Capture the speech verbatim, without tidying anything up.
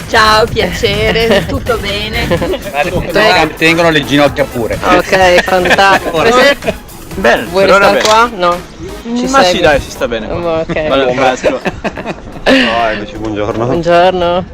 Ciao, piacere, tutto bene? Tengono le ginocchia pure. Ok, fantastico. Prese- Bene, Vuoi per ora restare bene. Qua? No. Ci Ma sei? Sì, dai, si sta bene. Qua. Oh, ok. Vado al casco. Ciao, eccoci, buongiorno. Buongiorno.